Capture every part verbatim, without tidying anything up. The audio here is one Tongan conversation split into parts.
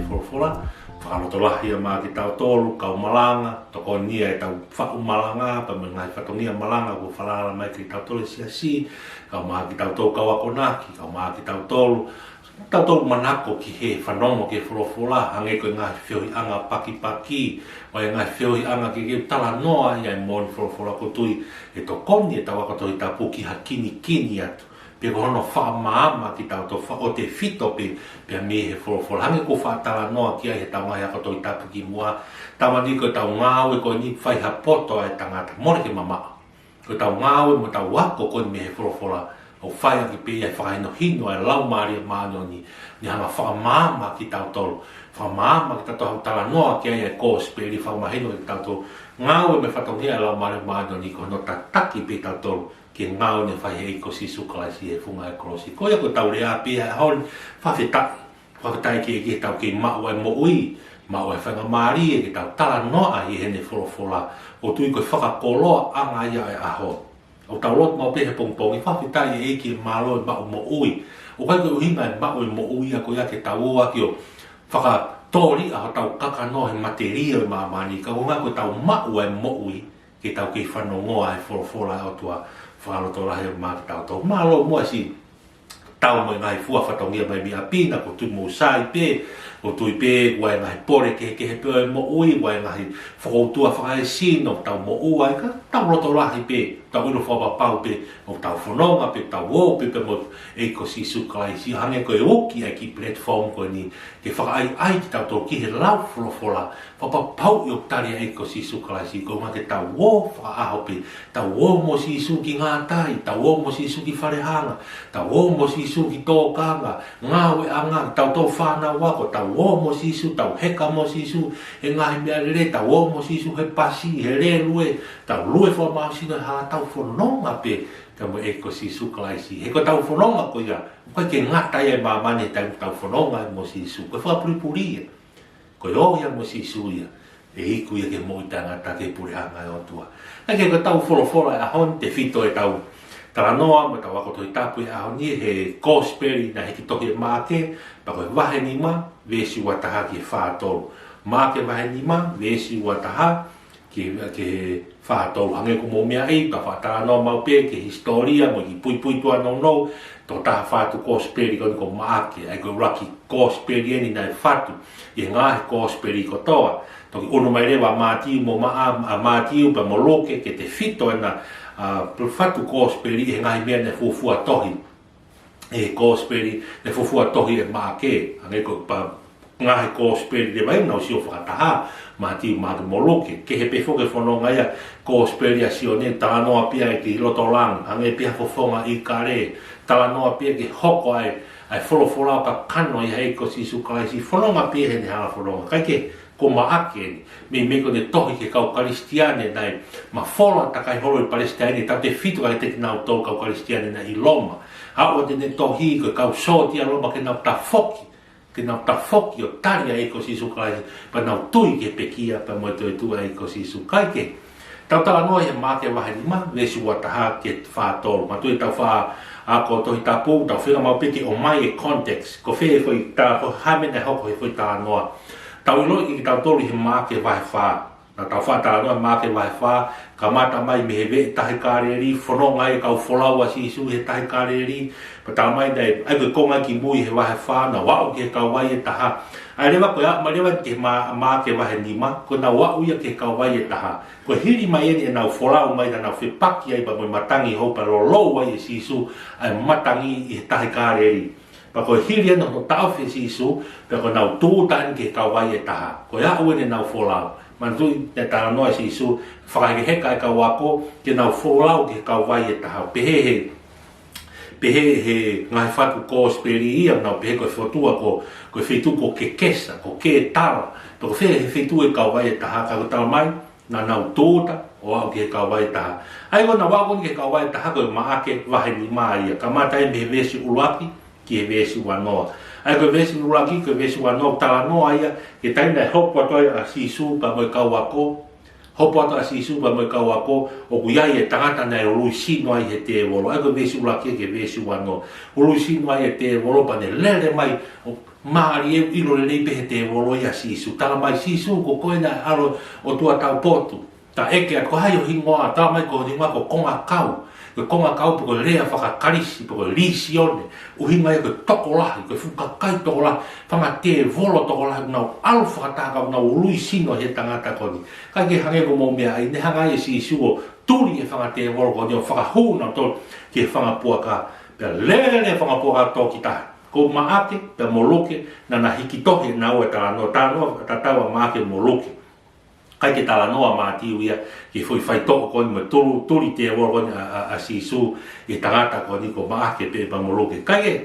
Folofola. Fakalotolahi ia maʻa kitautolu, kau malanga, tokoni ʻetau faʻu malanga, pea mo e ngaahi fatongia malanga kuo falala mai kia kitautolu ʻe he siasi, kau maʻa kitautolu kau akonaki, kau maʻa kitautolu, tautolu manako ki he fanongo ki he folofola, hangē ko e ngaahi feohiʻanga pakipaki, mo e ngaahi feohiʻanga ke ke talanoa ia e moʻoni folofola. ʻOku ou tui ʻe tokoni ʻetau ako Tohi Tapu ki ha kinikini atu. Pea ko hono fakamaama kitautolu, fakatefito pē, pea mei he folofola. Hangē ko e fakatalanoa ki ai heʻetau ngaahi ako Tohi Tapu kimuʻa, talamai ko ʻetau ngāue ko eni fai ha poto ʻa e tangata. Mole ke mamaʻo. Ko ʻetau ngāue mo ʻetau ako ko eni mei he folofola, ʻoku fai ʻaki pē ia e fakahinohino ʻa e Laumālie Māʻoniʻoni, ne hanga fakamaama kitautolu. Fakamaama kitautolu, haʻu talanoa ki ai e kosipeli, fakamahino kitautolu. Ngāue mo e fatongia ʻa e Laumālie Māʻoniʻoni ko hono tataki pē kitautolu ki he ngāue naʻe fai ʻe he ʻEiki ko Sīsū Kalaisi he funga ʻo e kolosi. Ko ia ko ʻetau lea pē ʻi he ʻaho ni, fakafetaʻi. Fakafetaʻi ki he ʻEiki heʻetau kei maʻu ʻa e moʻui, maʻu ʻa e faingamālie ke tau talanoa ʻi heʻene folofola. ʻOku ou tui ko e fakakoloaʻanga ia ʻo e ʻaho. ʻOku tau lotu maʻu pē he pongipongi, fakafetaʻi ʻEiki, mālō e maʻu moʻui. ʻOku ʻikai ko e ʻuhinga e maʻu e moʻui ia ko ia ke tau ō ʻaki ʻo fakatōliʻa hotau kakano he matelie ʻo e māmani, ka ko e ʻuhinga ko ʻetau maʻu ʻa e moʻui, ke tau kei fanongoa e folofola ʻa e ʻOtua. Fakalotolahi ia maʻa kitautolu. Mālō muʻa siʻi tau mo e ngaahi fua fatongia mai mei ʻapi na, ʻoku ou tui mou sai pē, ʻoku ou tui pē ʻoku ʻi ai e ngaahi pole kehekehe pē ʻo e moʻui, ʻoku ʻi ai e ngaahi fokoutua fakaesino ʻoku tau moʻua ai, ka tau lotolahi pē, tau ʻilo fakapapau pē ʻoku tau fononga pē, tau ō pē pea mo e ʻEiki ko Sīsū Kalaisi, hangē ko e uki ʻa e kiʻi platform ko eni, ke fakaʻaiʻai kitautolu ki he lau folofola, fakapapauʻi ʻoku tali ʻa e ʻEiki ko Sīsū Kalaisi, ko e ʻuhinga ke tau ō fakaʻaho pē, tau ō mo Sīsū ki ngātai, tau ō mo Sīsū ki falehanga, tau ō mo Sīsū ki tōkanga, ngāueʻanga, kitautolu fānau ako, tau ō mo Sīsū, tau heka mo Sīsū he ngaahi meʻalele, tau ō mo Sīsū he pasi, he lēlue, tau lue fakamālohisino, ʻi heʻetau fononga pē pea mo e ʻEiki ko Sīsū Kalaisi. He ko ʻetau fononga ko ia, ʻoku ʻikai ke ngata ia ʻi māmani he taimi ʻoku tau fononga ai mo Sīsū. Ko e fakapulipuli ia. Ko e ō ia mo Sīsū ia, ʻe iku ia ki he moʻui taʻengata ki he puleʻanga ʻo e ʻOtua. Kae kehe, ko ʻetau folofola ʻi he ʻaho ni, tefito ʻetau talanoa mo ʻetau ako Tohi Tapu ʻi he ʻaho ni he kosipeli naʻe hiki tohi ʻe Maʻake, pea ko e vahe nima, veesi ua taha ki he fā tolu. Maʻake vahe nima, veesi ua taha ki, ki he fā tolu. Hangē ko ʻemau meʻa ʻi, pea fakatalanoa maʻu pē ki he hisitōlia mo e kiʻi puipuituʻa nounou, tokotaha fatu kosipeli ko eni ko Maʻake, ʻa ia ko e ʻuluaki kosipeli eni naʻe fatu ʻi he ngaahi kosipeli kotoa. Toki ʻunu mai leva ʻa Mātiu mo Maʻa-, ʻa Mātiu pea mo Luke ke tefito ʻena, ʻa, fatu kosipeli ʻi he ngaahi meʻa naʻe fuofua tohi ʻi he kosipeli naʻe fuofua tohi ʻe Maʻake, hangē ko e pā ngaahi kosipeli leva ia naʻa nau sio fakataha, Mātiu, Maʻake mo Luke. Kehe pē foki e fononga ia, kosipeli ʻa Sione, talanoa pē ia ki loto langi, hangē pē ha fofonga ʻīkale, talanoa pē ia ki he hoko ʻa e, ʻa e folofola ʻo kakano ʻi he ʻEiki ko Sīsū Kalaisi, fononga pē ia heʻene hanga fononga. Kae kehe, ko Maʻake eni, meimei ko ʻene tohi ki he kau Kalisitiane naʻe mafola takai holo ʻi Palesitaine, tautefito kiate kinautolu kau Kalisitiane naʻe ʻi Loma. Aʻu atu ʻene tohi ko e kau sōtia Loma ke nau tafoki, ke nau tafoki ʻo tali ʻa e ʻEiki ko Sīsū Kalaisi, pea nau tui ki he pekia pea mo e toetuʻu ʻa e ʻEiki ko Sīsū. Kae kehe, tau talanoa ʻi he Maʻake vahe nima, veesi ua taha ki he fā tolu. Manatuʻi ʻetau faʻa ako Tohi Tapu, tau feinga maʻu pē ke ʻomai e context. Ko fē e foʻi ta-, ko e hā e meʻa naʻe hoko he foʻi talanoa. Tau ʻiloʻi kitautolu ʻi he Maʻake vahe fā. Naʻa tau faʻa talanoa Maʻake vahe fā, kamata mai mei he veʻe Tahi Kāleli, fononga ai e kau folau ʻa Sīsū he Tahi Kāleli, pea talamai naʻe, ʻa ia ko e konga kimui he vahe fā, naʻa nau aʻu ki he kauvai ʻe taha. ʻA ia leva ko e aʻu mai leva ki he Ma-, Maʻake vahe nima, ko ʻenau aʻu ia ki he kauvai ʻe taha. Ko e hili mai eni ʻenau folau mai, naʻa nau fepaki ai pea mo e matangi hou pea lolou ai ʻe Sīsū ʻa e matangi ʻi he Tahi Kāleli. Pea ko e hili eni hono taʻofi ʻe Sīsū, pea ko ʻenau tūʻuta eni ki he kauvai ʻe taha. Ko e aʻu eni ʻenau folau. Manatuʻi naʻe talanoa ʻa Sīsū, fakahekeheka e kau ako, ke nau folau ki he kauvai ʻe taha. Pehē he, pehē he ngaahi fatu kosipeli ia, nau pehē ko e fotu ko, ko e feituʻu ko Kekesa, ko Ketala. Pea ko fē he feituʻu e kauvai ʻe taha, ka ko e talamai, naʻa nau tūʻuta ʻo aʻu ki he kauvai ʻe taha. ʻA ia ko ʻenau aʻu ko eni ki he kauvai ʻe taha ko e Maʻake vahe nima ia. Kamata ai mei he veesi ʻuluaki ki he veesi ua noa. ʻA ia ko e veesi ʻuluaki ki he veesi ua noa, talanoa ia ki he taimi naʻe hopo atu ai ʻa Sīsū pea mo e kau ako. Hopo atu ʻa Sīsū pea mo e kau ako, ʻoku ʻi ai e tangata naʻe ului sino ai ʻe he tēvolo. ʻA ia ko e veesi ʻuluaki ki he veesi ua noa. Ului sino ai ʻe he tēvolo pea ne lele mai ʻo Mālie, ʻilo lelei pē he tēvolo ia Sīsū. Tala mai Sīsū ko koe naʻe ʻAlo ʻo e ʻOtua taupotu. Taʻeke atu ko hai ho hingoa, tala mai ko ho hingoa ko Kongakau. Ko e Kongakau pe ko e lea faka-Kalisi, pe ko e Lisione. ʻUhinga ia ko e tokolahi, ko e fuʻu kakai tokolahi, fanga tēvolo tokolahi, nau ʻalu fakataha ka nau ului sino he tangata ko eni. Kae kehe hangē ko hoʻomou meaʻi, ne hanga ʻe Sīsū ʻo tuli e fanga tēvolo ko eni ʻo fakahū nautolu ki he fanga puaka. Pea lele e fanga puaka ʻo toki tahi. Ko Maʻake, pea mo Luke, naʻa na hiki tohi ʻe naua e talanoa, talanoa tatau ʻa Maʻake mo Luke. ʻIkai ke talanoa ʻa Mātiu ia ki he foʻi faitoʻo ko eni mo e tuli, tuli tēvolo ko eni ʻa, ʻa, ʻa Sīsū, ʻi he tangata ko eni ko Maʻake pē pea mo Luke. Kae kehe,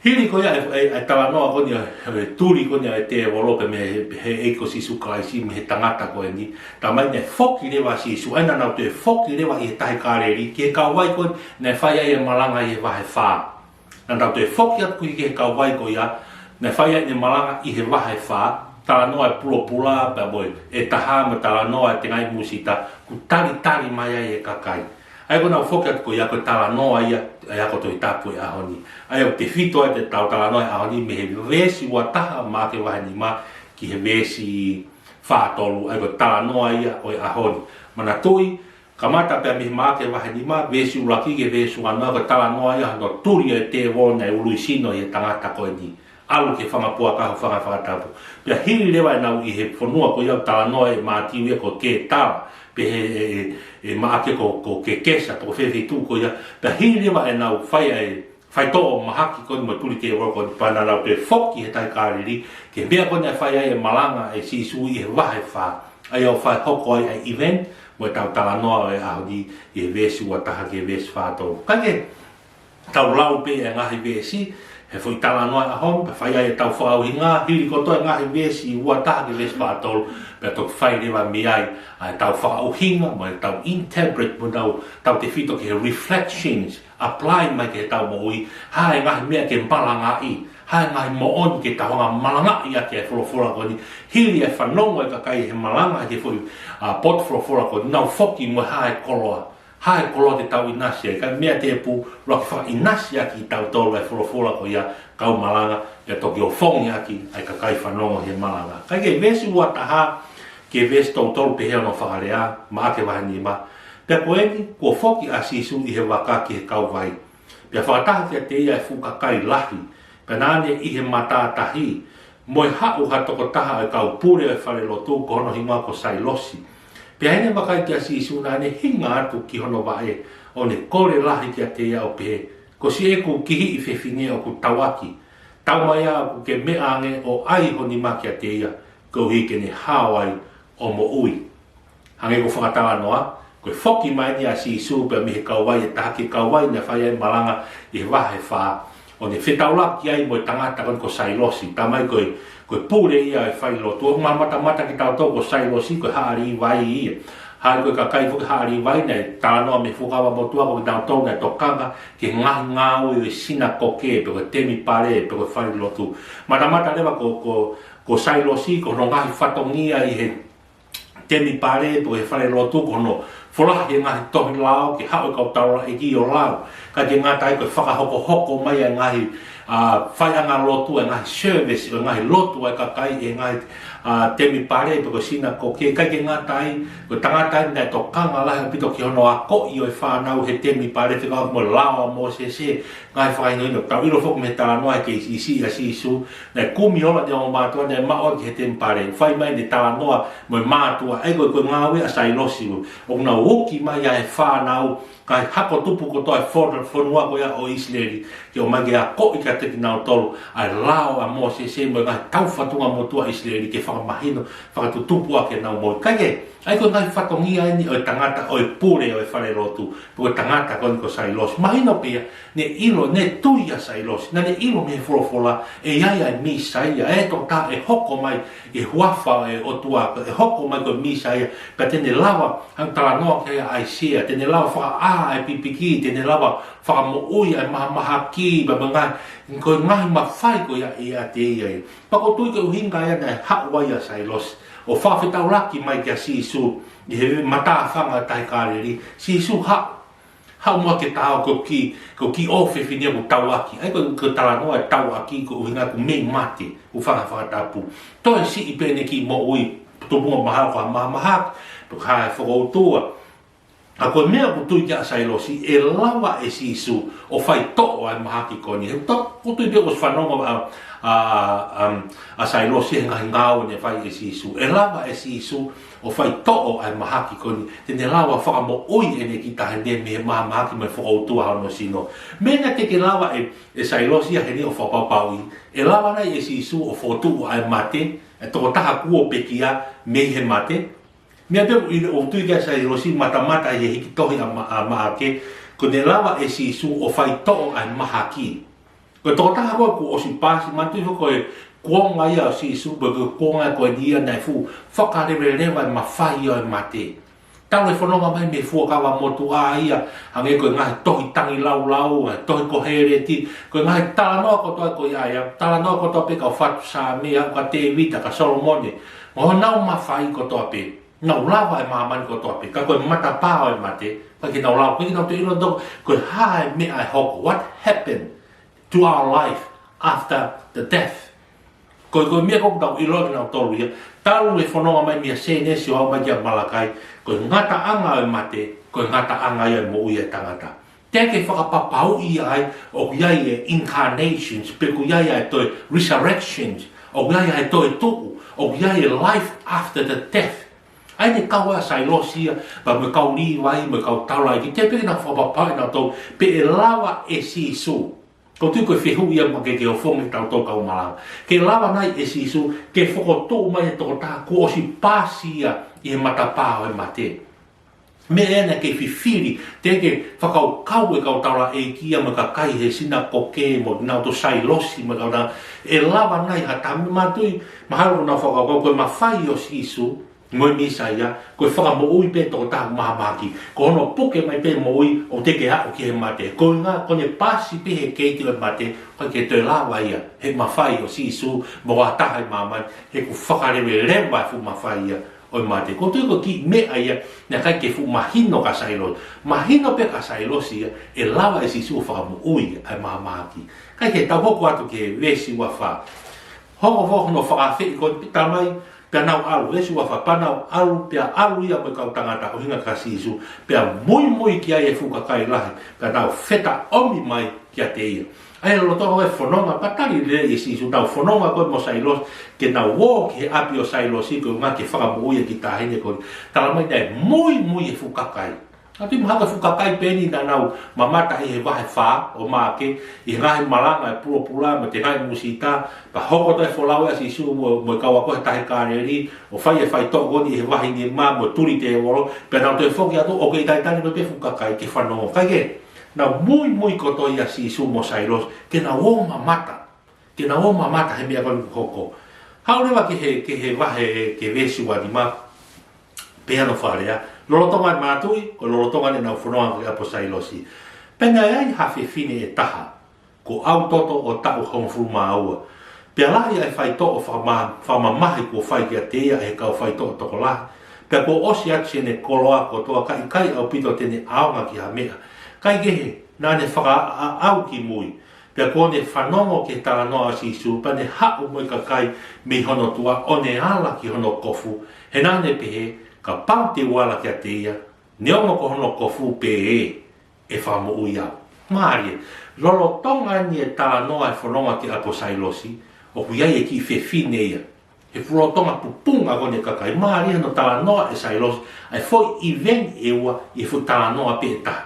hili ko ia e, e, e talanoa ko eni ʻa e tuli ko eni ʻa e tēvolo pea mei he, he ʻEiki ko Sīsū Kalaisi mei he tangata ko eni, tala mai naʻe foki leva ʻa Sīsū, ʻa ia naʻa nau toe foki leva ʻi he tahi Kāleli, ki he kauvai ko eni naʻe fai ai e malanga ʻi he vahe fā. Naʻa nau toe foki atu ki he kauvai ko ia, naʻe fai ai ʻene malanga ʻi he vahe fā, talanoa e pulopula, pea mo e taha mo e talanoa e tengaʻi mūsita, kuo talitali mai ai e kakai. ʻA ia ko ʻenau foki atu ko ia ko e talanoa ia ʻa e ako Tohi Tapu e ʻaho ni. ʻA ia ʻoku tefito ai ʻetau talanoa e ʻaho ni mei he veesi ua taha Maʻake vahe nima ki he veesi fā tolu, ʻa ia ko e talanoa ia ʻo e ʻaho ni. Manatuʻi, kamata pē mei he Maʻake vahe nima, veesi ʻuluaki ki he veesi ua noa, ko e talanoa ia hono tuli e tēvolo naʻe ului sino ʻi he tangata ko eni. ʻAlu ki he fanga puaka, hūfanga he fakatapu. Pea hili leva ʻenau ʻi he fonua ko ia ʻoku talanoa ʻe Mātiu ia ko Kētala, pe he, e, e, e Maʻake ko, ko Kekesa, pe ko fē feituʻu ko ia. Pea hili leva ʻenau fai ʻa e faitoʻo mahaki ko eni mo e tuli tēvolo ko eni, pea naʻa nau toe foki he tahi Kāleli, ki he meʻa ko eni naʻe fai ai e malanga ʻe Sīsū ʻi he vahe fā. ʻA ia ʻoku fai hoko ai ʻa e event mo ʻetau talanoa ʻo e ʻaho ni ʻi he veesi ua taha ki he veesi fā tolu. Kae kehe, tau lau pē e ngaahi veesi he foʻi talanoa e ʻaho ni, pea fai ai ʻetau fakaʻuhinga, hili kotoa e ngaahi veesi ua taha ki he veesi fā tolu, pea toki fai leva mei ai ʻa ʻetau fakaʻuhinga, mo ʻetau interpret, mo ʻetau, tau tefito ki he reflections, apply mai ki heʻetau moʻui, hā e ngaahi meʻa ke malangaʻi, hā e ngaahi moʻoni ke tau hanga malangaʻi ʻaki e folofola ko eni, hili e fanongo e kakai he malanga ki he foʻi, ʻa, potu folofola ko eni, nau foki mo hā e koloa. Hā e koloa te tau ʻinasi ai, kae meʻa tēpū, ʻuluaki fakaʻinasi ʻaki kitautolu e folofola ko ia, kau malanga, pea toki ʻofongi ʻaki ʻa e kakai fanongo he malanga. Kae kehe veesi ua taha ki he veesi tolu tolu pehē hono fakalea, Maʻake vahe nima. Pea ko eni, kuo foki ʻa Sīsū ʻi he vaka ki he kauvai. Pea fakataha kiate ia e fuʻu kakai lahi, pea naʻa ne ʻi he matātahi, mo e haʻu ha tokotaha ʻo e kau pule ʻo e falelotu ko hono hingoa ko Sailosi. Pea ʻi heʻene vakai kia Sīsū naʻa ne hinga atu ki hono vaʻe, ʻo ne kole lahi kiate ia ʻo pehē, Ko siʻeku kihiʻi fefine ʻoku tauʻaki, tau mai ā ʻoku ke meʻa ange ʻo ʻai ho nima kiate ia, koeʻuhi ke ne hao ai ʻo moʻui. Hangē ko e fakatalanoa, ko e foki mai eni ʻa Sīsū pea mei he kauvai ʻe taha ki he kauvai naʻe fai ai e malanga ʻi he vahe fā, ʻo ne fetaulaki ai mo e tangata ko eni ko Sailosi, tala mai ko e, ko e pule ia ʻo e falelotu. ʻOku matamata kitautolu ko Sailosi ko e haʻa Līvai ia. Hangē ko e kakai foki haʻa Līvai naʻe talanoa mei he Fuakava Motuʻa ko kinautolu naʻe tokanga ki he ngaahi ngāue ʻo e sinakoke, pe ko e temipale, pe ko e falelotu. Matamata leva ko, ko, ko Sailosi, ko hono ngaahi fatongia ʻi he temipale, pe ko e falelotu, ko hono folahi e ngaahi tohi lao, ke haʻu e kau taulaʻeiki ʻo lau. ʻIkai ke ngata ai ko e fakahokohoko mai e ngaahi, ʻa, faiʻanga lotu, e ngaahi service, e ngaahi lotu ʻa e kakai, e ngaahi, ʻa, temipale, pe ko e sinakoke, ʻikai ke ngata ai, ko e tangata ia naʻe tokanga lahi ʻaupito ki hono akoʻi ʻo e fānau he temipale, fekauʻaki mo e lao ʻa Mōsese, ngaahi fakahinohino. Tau ʻilo foki mei he talanoa ʻa e kei siʻisiʻi ʻa Sīsū, naʻe kumi holo ʻene ongo mātuʻa, naʻe maʻu ki he temipale. Fai mai ʻene talanoa mo e mātuʻa, ʻa ia ko e, ko e ngāue ʻa Sailosi. ʻOku nau uki mai ʻa e fānau, kae hako tupu kotoa e fo-, fonua ko ia ʻo ʻIsileli, ke ō mai ke akoʻi kiate kinautolu ʻa e lao ʻa Mōsese mo e ngaahi taufatunga motuʻa ʻIsileli, ke fakamahino, fakatutupu ʻaki ʻenau moʻui. Kae kehe, ʻa ia ko e ngaahi fatongia eni ʻo e tangata ʻo e pule ʻo e falelotu, pe ko e tangata ko eni ko Sailosi. Mahino pē ia, ne ʻilo, ne tui ʻa Sailosi, naʻa ne ʻilo mei he folofola, ʻe ʻi ai ʻa e Mīsaia, ʻe tokotaha ʻe hoko mai ʻi he huafa ʻo e ʻOtua, ʻe hoko mai ko e Mīsaia, pea te ne lava, ʻa ia ʻoku talanoa ki ai ʻa ʻAisea, te ne lava fakaʻā ʻa e pipiki, te ne lava fakamoʻui ʻa e mahamahaki, pea mo e ngaahi, ko e ngaahi mafai ko ia ʻiate ia. Pea ʻoku ou tui ko e ʻuhinga ia naʻe haʻu ai ʻa Sailosi, ʻo fakafetaulaki mai kia Sīsū, ʻi he matāfanga ʻo e tahi Kāleli, Sīsū haʻu. Tau mua ke tau ko ki, ko ki ʻofefine ʻoku tauʻaki. ʻA ia ko, ko e talanoa e tauʻaki ko e ʻuhinga ʻoku mei mate, ʻoku fanga fakatapu. Toe siʻi pē ʻene kiʻi moʻui, tupunga mahalo ko ha mahamahaki, pe ko ha fokoutua. ʻA ia ko e meʻa ʻoku tui ki ai ʻa Sailosi, ʻe lava ʻe Sīsū ʻo faitoʻo ʻa e mahaki ko eni. He ʻoku tau, ʻoku tui pē ʻoku fanongo ʻa, ʻa, ʻa, ʻa Sailosi he ngaahi ngāue naʻe fai ʻe Sīsū. ʻE lava ʻe Sīsū ʻo faitoʻo ʻa e mahaki ko eni, te ne lava fakamoʻui ʻene kiʻi taʻahine mei he mahamahaki mo e fokoutua hono sino. Meʻa naʻe teʻeki lava ʻe, ʻe Sailosi ia heni ʻo fakapapauʻi, ʻe lava nai ʻe Sīsū ʻo fokotuʻu ʻa e mate, ʻa e tokotaha kuo pekia mei he mate? Meʻa pē ʻoku ʻilo, ʻoku tui ki ai ʻa Sailosi, matamata ʻi he hiki tohi ʻa Ma-, ʻa Maʻake, ko ʻene lava ʻe Sīsū ʻo faitoʻo ʻa e mahaki. Ko e tokotaha ko ē kuo ʻosi pasi, manatuʻi foki ko e kuonga ia ʻo Sīsū, ko e kuonga ko eni ia naʻe fuʻu fakaleveleva e mafai ʻo e mate. Talu e fononga mai mei he Fuakava Motuʻa ia, hangē ko e ngaahi tohi Tangilāulau, e tohi Koheleti, ko e ngaahi talanoa kotoa ko ia ia, talanoa kotoa pē kau fatu Saame, ʻa ia ko Tēvita, ka Solomone, mo honau mafai kotoa pē. Nau lava e māmani kotoa pē, ka ko e matapā ʻo e mate, ʻikai ke nau lava, ʻikai ke nau toe ʻilo toko, ko e hā e meʻa ʻe hoko, what happened to our life after the death. Ko e, ko e meʻa ʻoku tau ʻilo kinautolu ia, talu e fononga mai mei he Sēnesi ʻo aʻu mai kia Malakai, ko e ngataʻanga ʻo e mate, ko e ngataʻanga ia ʻo e moʻui ʻa e tangata. Teʻeki ke fakapapauʻi ia ai, ʻoku ʻi ai e incarnations, pe ʻoku ʻi ai e toe resurrections, ʻoku ʻi ai e toetuʻu, ʻoku ʻi ai e life after the death. ʻA ia naʻe kau ai ʻa Sailosi ia, pea mo e kau Līvai, mo e kau taulaʻeiki, teʻeki pē ke nau fakapapauʻi nautolu, pe ʻe lava ʻe Sīsū. ʻOku ou tui ko e fehuʻi ia Maʻake ke ʻofongi tautolu kau malanga. Ke lava nai ʻe Sīsū, ke fokotuʻu mai e tokotaha kuo ʻosi pasi ia ʻi he matapā ʻo e mate. Meʻa ena ke fifili, teʻeki ke fakakaukau e kau taulaʻeiki ia mo e kakai he sinakoke mo nautolu Sailosi mo e kau na, ʻe lava nai ha taha, manatuʻi, mahalo ʻoku nau fakakaukau ko e mafai ʻo Sīsū, mo e Mīsaia, ko e fakamoʻui pē tokotaha mahamahaki. Ko hono puke mai pē moʻui ʻoku teʻeki ke aʻu ki he mate. Ko e ʻuhinga, ko ʻene pasi pē he keiti ʻo e mate, ʻoku ʻikai ke toe lava ia, he mafai ʻo Sīsū, mo ha taha ʻi māmani, he kuo fakaleveleva e fuʻu mafai ia ʻo e mate. ʻOku ou tui ko e kiʻi meʻa ia, naʻe ʻikai ke fuʻu mahino kia Sailosi. Mahino pē kia Sailosi ia, ʻe lava ʻe Sīsū ʻo fakamoʻui ʻa e mahamahaki. Kae kehe tau hoko atu ki he veesi ua fā. Hoko foki hono fakaafeʻi ko e pita mai, pea nau ʻalu, veesi ua fā, pea nau ʻalu, pea ʻalu ia mo e kau tangata ʻo hangē ko Sīsū, pea muimui ki ai e fuʻu kakai lahi, pea nau fetaʻomi mai kiate ia. ʻA ia lolotonga e fononga, pea tali lelei ʻe Sīsū, nau fononga ko ē mo Sailosi, ke nau ō ki he ʻapi ʻo Sailosi, ko e ʻuhinga ke fakamoʻui e kiʻi taʻahine ko eni. Tala mai naʻe muimui e fuʻu kakai. Naʻe ʻi ai mahalo e fuʻu kakai pē eni naʻa nau mamata ʻi he vahe fā ʻo Maʻake, ʻi he ngaahi malanga e pulopula mo e tengaʻi musita, pea hoko atu e folau ʻa Sīsū mo, mo e kau ako he tahi Kāleli, ʻo fai e faitoʻo ko eni ʻi he vahe nima mo e tuli tēvolo, pea nau toe foki atu ʻo kei talitali mai pē fuʻu kakai ke fanongo. Kae kehe, nau muimui kotoa ia Sīsū mo Sailosi, ke nau ō mamata, ke nau ō mamata he meʻa ko eni ʻoku hoko. Haʻu leva ki he, ki he vahe, ki he veesi ua nima, pea nau fale ā. Lolotonga e mātuʻi, ko e lolotonga eni ʻenau fononga ko ē ʻa Sailosi. Pea naʻe ʻi ai ha fefine ʻe taha, ko ʻAutoto ʻo taʻu hongofulu mā ua. Pea lahi ʻa e faitoʻo fakama-, fakamamahi kuo fai kiate ia ʻe he kau faitoʻo tokolahi. Pea kuo ʻosi atu siʻene koloa kotoa ka ʻikai ʻaupito te ne ʻaonga ki ha meʻa. Kae kehe, naʻa ne fakaaʻau ki mui. Pea kuo ne fanongo ki he talanoa ʻa Sīsū, pea ne haʻu mo e kakai mei hono tuʻa ʻo ne ala ki hono kofu. He naʻa ne pehē, kapau te u ala kiate ia, neongo ko hono kofu pē ē, ʻe fakamoʻui au. Mālie, lolotonga eni e talanoa e fononga ki ʻapi ʻo Sailosi, ʻoku ʻi ai e kiʻi fefine ia. He fuʻu lolotonga pupunga ko eni e kakai, mālie hono talanoa ʻe Sailosi, ʻa e foʻi event ʻe ua ʻi he foʻi talanoa pē ʻe taha.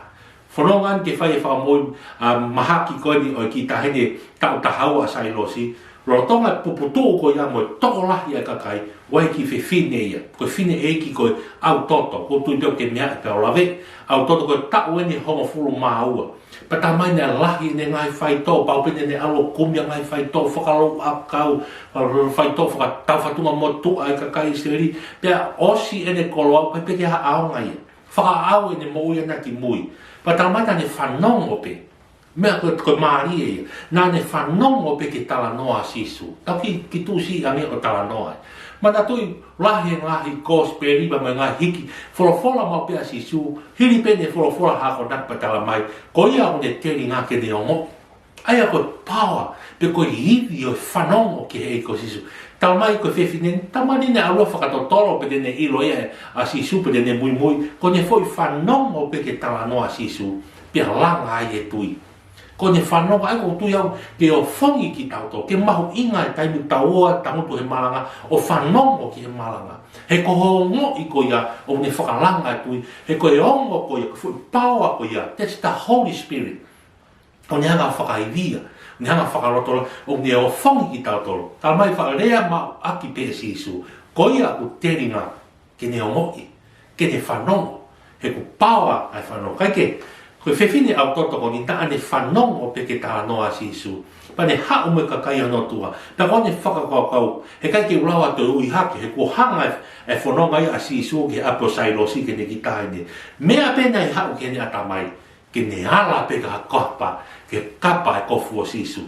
Fononga eni ke fai e fakamoʻui, ʻa, mahaki ko eni ʻo e kiʻi taʻahine taʻu taha ua ʻa Sailosi, lolotonga e puputuʻu ko ia mo e tokolahi ʻa e kakai, ʻoku ʻi ai e kiʻi fefine ia, ko e fineʻeiki ko ʻAutoto, ʻoku ou tui pē ʻoku ke meaʻi pea u lave, ʻAutoto ko e taʻu eni hongofulu mā ua. Pea tala mai naʻe lahi ʻene ngaahi faitoʻo, pau pē naʻa ne ʻalu ʻo kumi ʻa e ngaahi faitoʻo fakalouʻakau, faitoʻo fakataufatungamotuʻa ʻa e kakai ʻIsileli, pea ʻosi ʻene koloa, ʻikai pē ke ʻaonga ia. Fakaaʻau ʻene moʻui ʻana ki mui. Pea tala mai naʻa ne fanongo pē. Meʻa ko, ko e mālie ia. Naʻa ne fanongo pē ki he talanoa ʻa Sīsū. Tau kiʻi, kiʻi tuʻusi ange ʻo talanoa ai. Manatuʻi lahi e ngaahi kosipeli pea mo e ngaahi hiki. Folofola maʻu pē ʻa Sīsū. Hili pē ʻene folofola ha konaki pea talamai, ko ia ʻoku ne telinga ke ne ongoʻi. ʻA ia ko e power, pe ko e ivi ʻo e fanongo ki he ʻEiki ko Sīsū. Talamai ko e fefine, talamai naʻe ʻalu ʻo fakatotolo pea te ne ʻilo ia ʻa Sīsū pea te ne muimui, ko ʻene foʻi fanongo pē ki he talanoa ʻa Sīsū, pea langa ai e tui. Ko ʻene fanongo, ʻa ia ʻoku ou tui au ke ofongi kitautolu, ke mahuʻinga e taimi ʻoku tau ō ʻo tangutu he malanga, ʻo fanongo ki he malanga. He ko hoʻo ongoʻi ko ia, ʻoku ne fakalanga e tui, he ko e ongo ko ia, ko e foʻi power ko ia, that's the Holy Spirit. ʻOku ne hanga ʻo fakaivia, ʻoku ne hanga ʻo fakalotolahi, ʻoku ne ofongi kitautolu. Talamai fakalea maʻu ʻaki pē ʻe Sīsū, ko ia ʻoku telinga ke ne ongoʻi, ke ne fanongo, he ko e power ʻa e fanongo. Kae kehe, ko e fefine ʻau toto ko eni naʻa ne fanongo pē ki he talanoa ʻa Sīsū. Pea ne haʻu mo e kakai ʻi hono tuʻa. Pea ko ʻene fakakaukau, heʻikai ke u lava ʻo toe ui hake, he kuo hanga e, e fononga ia ʻa Sīsū ki he ʻapi ʻo Sailosi ke ne kiʻi taʻahine. Meʻa pē naʻe haʻu ki heʻene ʻatamai, ke ne ala pē ki ha kapa, ki he kapa e kofu ʻo Sīsū.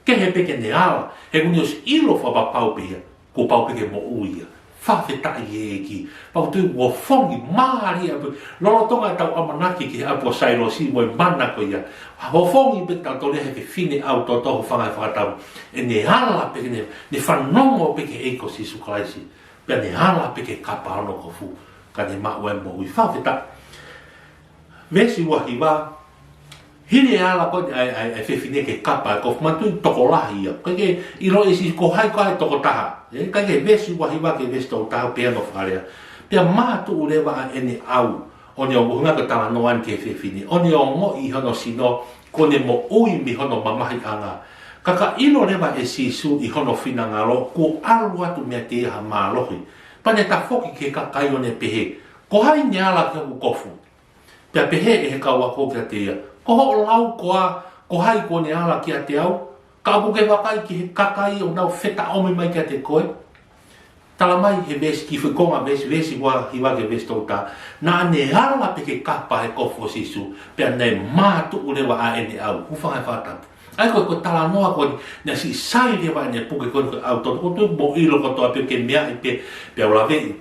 Kehe pē ke ne ala, he kuo ne ʻosi ʻilo fakapapau pē ia, kuo pau pē ke moʻui ia. Fakafetaʻi ʻEiki, pau tui kuo ofongi mālie pē, lolotonga ʻetau ʻamanaki ki he ʻapi ʻo Sailosi mo e mana ko ia. Ofongi pē kitautolu ia he fefine ʻau toto, hūfanga he fakatapu. ʻEne ala pē ke ne, ne fanongo pē ki he ʻEiki ko Sīsū Kalaisi. Pea ne ala pē ki he kapa hono kofu, ka ne maʻu e moʻui. Fakafetaʻi. Veesi ua hiva, hili e ala ko eni ʻa e, ʻa e, ʻa e fefine ki he kapa e kofu, manatuʻi tokolahi ia. ʻIkai ke ʻilo ʻe Sīsū ko hai ko ā e tokotaha. ʻE, ʻikai ke veesi ua hiva ki he veesi tolu taha pea no fakalea. Pea mātuʻu leva ʻa ʻene ʻau, ʻo ne ongoʻi, ʻuhinga ko e talanoa eni ki he fefine. ʻO ne ongoʻi ʻi hono sino, kuo ne moʻui mei hono mamahiʻanga. Ka ka ʻilo leva ʻe Sīsū ʻi hono finangalo, kuo ʻalu atu meiate ia ha mālohi. Pea ne tafoki ki he kakai ʻo ne pehē, ko hai ne ala ki hoku kofu? Pea pehē ʻe he kau ako kiate ia, ko hoʻo lau koā, ko hai kuo ne ala kiate au? Ka ʻoku ke vakai ki he kakai ʻoku nau fetaʻomi mai kiate koe. Talamai he veesi, kiʻi foʻi konga veesi, veesi ua hiva ki he veesi tolu taha, naʻa ne ala pē ki he kapa he kofu ʻo Sīsū, pea naʻe mātuʻu leva ʻa ʻene ʻau. Hūfanga he fakatapu. ʻA ia ko e, ko e talanoa ko eni, naʻe siʻi sai leva ʻene puke ko eni ko e ʻau toto, ʻoku tau ʻilo kotoa pē ke meaʻi pē, pea u laveʻi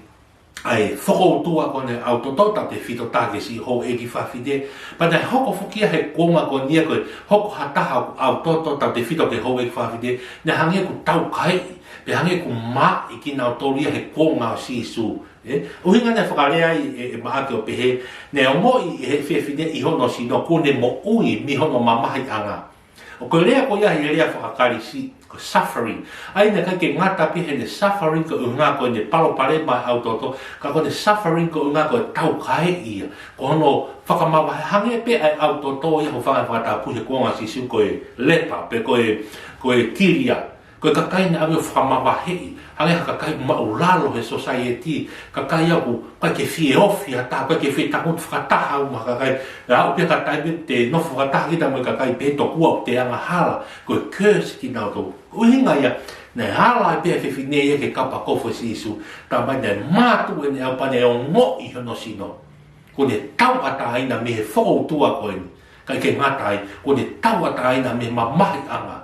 ʻa e fokoutua ko eni ʻau toto tautefito taha ki he siʻi houʻeiki fafine. Pea naʻe hoko foki ia he kuonga ko eni ia ko e hoko ha taha ʻau toto tautefito ki he houʻeiki fafine, naʻe hangē ʻoku taukaeʻi, pea hangē ʻoku māʻi kinautolu ia he kuonga ʻo Sīsū. ʻE, ʻuhinga naʻe fakalea ai ʻe, ʻe Maʻake ʻo pehē, naʻe ongoʻi ʻe he fefine ʻi hono sino kuo ne moʻui mei hono mamahiʻanga. ʻO ko e lea ko ia he lea faka-Kalisi, ko e suffering. ʻA ia naʻe ʻikai ke ngata pē heʻene suffering ko e ʻuhinga ko ʻene palopalema ʻau toto, ka ko ʻene suffering ko e ʻuhinga ko e taukaeʻi ia. Ko hono fakamavahe, hangē pē ʻa e ʻau toto ia, hūfanga he fakatapu, he kuonga ʻo Sīsū ko e leper, pe ko e, ko e kilia. Ko e kakai naʻe ʻave ʻo fakamavaheʻi, hangē ha kakai ʻoku māʻulalo he society, kakai ʻoku ʻikai ke fie ofi ha taha, ʻikai ke fie tangutu fakataha mo ha kakai. ʻE aʻu pē ki ha taimi te nofo fakataha kita mo e kakai pē tokua ʻoku te angahala, ko e curse kinautolu. ʻUhinga ia, naʻe ala pē ʻa e fefine ia ki he kapa kofu ʻo Sīsū, talamai naʻe mātuʻu ʻene ʻau pea naʻe ongoʻi ʻi hono sino. Kuo ne tauʻatāina mei he fokoutua ko eni. ʻIkai ke ngata ai, kuo ne tauʻatāina mei he mamahiʻanga,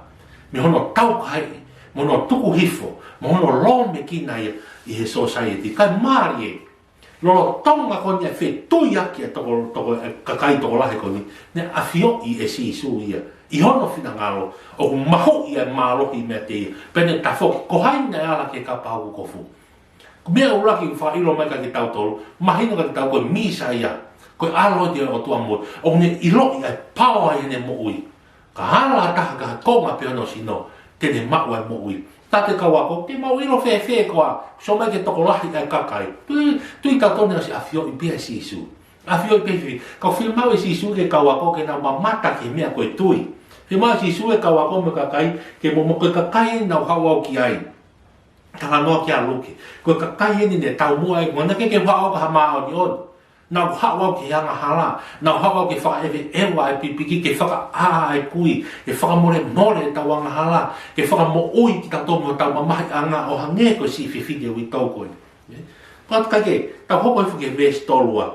mei hono taukaeʻi, mo hono tuku hifo, mo hono lōmekina ia ʻi he society. Kae mālie, lolotonga ko eni ʻa e fetuiaki ʻa e toko, toko, ʻa e kakai tokolahi ko eni, naʻe ʻafioʻi ʻe Sīsū ia ʻi hono finangalo, ʻoku mahuʻi ʻa e mālohi meiate ia. Pea ne tafoki, ko hai naʻe ala ki he kapa hoku kofu? Ko e meʻa ʻuluaki ʻoku fakaʻilo mai kiate kitautolu, mahino kiate kitautolu ko e Mīsaia, ko e ʻAlo ia ʻo e ʻOtua moʻui, ʻoku ne ʻiloʻi ʻa e power ʻi heʻene moʻui. Ka ala ha taha ki ha konga pē hono sino, te ne maʻu ʻa e moʻui. Tautefito kau ako, te mau ʻilo fēfē koā, sio mai ki he tokolahi ʻa e kakai. Tui, tui kitautolu naʻe ʻosi ʻafioʻi pē ʻe Sīsū. ʻAfioʻi pē fēfē, ka ʻoku fiemaʻu ʻe Sīsū ki he kau ako ke nau mamata ki he meʻa ko e tui. Fiemaʻu ʻe Sīsū ki he kau ako mo e kakai, ke mo, mo ko e kakai ʻeni naʻa ku haʻu au ki ai. Talanoa kia Luke. Ko e kakai ʻeni ne taumuʻa ai, ʻoku ʻikai ke u haʻu au ki ha māʻoniʻoni. Naʻa ku haʻu au ki he angahala. Naʻa ku haʻu au ke fakaʻeveʻeva e pipiki, ke fakaʻā e kui, ke fakamolemole ʻetau angahala, ke fakamoʻui kitautolu mei hotau mamahiʻanga ʻo hangē ko e siʻi fefine uitou ko eni. Pea ʻikai ke, tau hoko hifo ki he veesi tolu ua.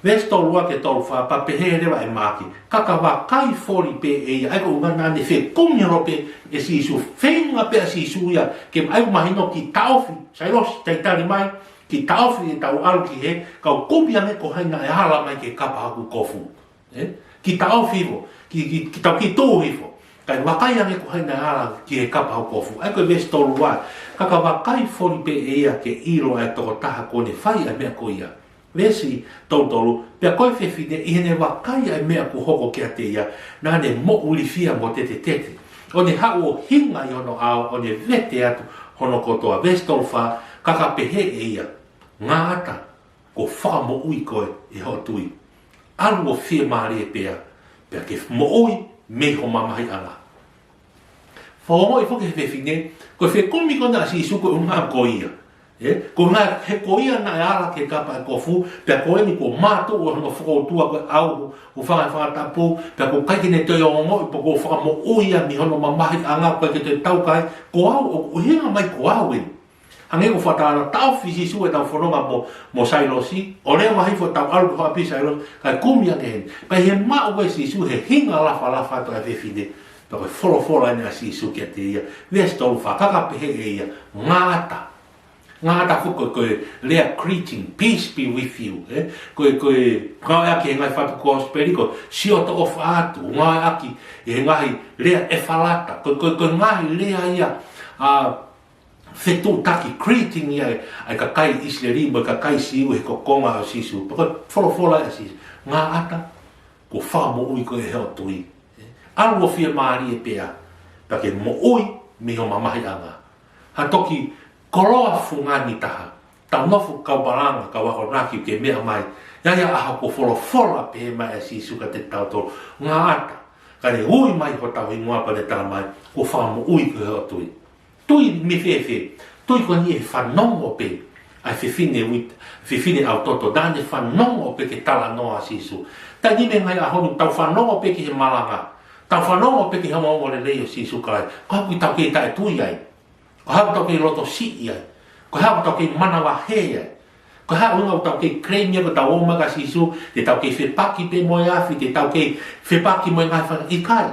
Veesi tolu ua ki he tolu fā, pea pehē leva ʻe Maʻake, ka ka vakai foli pē ʻe ia, ʻa ia ko e ʻuhinga naʻa ne fekumi holo pē ʻe Sīsū, feinga pē ʻa Sīsū ia, ke ʻai mahino kiʻi taʻofi, Sailosi, talitali mai, kiʻi taʻofi ʻetau ʻalu ki hē, kau kumi ange ko hai naʻe ala mai ki he kapa hoku kofu. ʻE? Kiʻi taʻofi hifo, kiʻi, kiʻi, kiʻi tau kiʻi tuʻu hifo. Kae vakai ange ko hai naʻe ala ki he kapa hoku kofu. ʻA ia ko e veesi tolu ua, ka ka vakai foli pē ʻe ia ke ʻilo ʻa e tokotaha kuo ne fai ʻa e meʻa ko ia. Veesi tolu tolu, pea ko e fefine ʻi heʻene vakai ʻa e meʻa kuo hoko kiate ia, naʻa ne moʻulifia mo tetetete. ʻO ne haʻu ʻo hinga ʻi hono ʻao, ʻo ne vete atu hono kotoa. Veesi tolu fā, ka ka pehē ʻe ia, Ngāata, kuo fakamoʻui koe ʻe hoʻo tui. ʻAlu ʻo fiemālie pē ā, pea ke moʻui mei ho mamahiʻanga. Fakaongoʻi foki he fefine, ko e fekumi ko ena ʻa Sīsū ko e ʻuhinga ko ia. ʻE, ko e ʻuhinga he ko ia naʻe ala ki he kapa ʻo e kofu, pea ko eni kuo mātuʻu hono fokoutua ko e ʻau, ʻo fanga fanga tapu, pea ʻoku ʻikai ke ne toe ongoʻi pe kuo fakamoʻui ia mei hono mamahiʻanga, ʻoku ʻikai ke toe taukae, ko au, ʻoku ʻuhinga mai ko au eni. Hangē ko e fakatātā, taʻofi Sīsū ʻetau fononga mo, mo Sailosi, ʻo leva hifo ʻetau ʻalu ki hoʻo ʻapi Sailosi, kae kumi ange heni. Pea ʻi he maʻu ko ē ʻe Sīsū he hinga lafalafa atu ʻa e fefine, pea ko e folofola eni ʻa Sīsū kiate ia, veesi tolu fā, ka ka pehē ʻe ia, Ngāata. Ngāata foki ko e, ko e lea greeting, peace be with you, ʻe? Ko e, ko e, ngāueʻaki he ngaahi faʻu kosipeli ko e, sio toʻofa atu, ngāueʻaki he ngaahi lea Efalata, ko e, ko e, ko e ngaahi lea ia, ʻa, fetuʻutaki, greeting ia ʻa e, ʻa e kakai ʻIsileli mo e kakai Siu he kokonga ʻo Sīsū. Pea ko e folofola ʻa Sīsū, Ngāata, kuo fakamoʻui koe ʻe hoʻo tui. ʻAlu ʻo fiemālie pē ā, pea ke moʻui mei ho mamahiʻanga. Ha toki koloa fungani taha, tau nofo kau malanga, kau akonaki ke meʻa mai, ʻi ai ʻa e ʻaho kuo folofola pehē mai ʻa Sīsū kiate kitautolu, Ngāata, ka ne ui mai hotau hingoa pea ne tala mai, kuo fakamoʻui koe ʻe hoʻo tui. Tui mei fēfē? Tui ko eni ʻi he fanongo pē ʻa e fefine uit-, fefine ʻau toto, naʻa ne fanongo pē ki he talanoa ʻa Sīsū. Taimi ni mei he ngaahi ʻaho ni, tau fanongo pē ki he malanga, tau fanongo pē ki he ongoongolelei ʻo Sīsū Kalaisi, ko e hā ʻoku tau kei taʻetui ai? Ko e hā ʻoku tau kei loto siʻi ai? Ko e hā ʻoku tau kei manavahē ai? Ko e hā e ʻuhinga ʻoku tau kei claim ia ko ʻetau ō mai kia Sīsū, te tau kei fepaki pē mo e afi, te tau kei fepaki mo e ngaahi fanga ʻikai?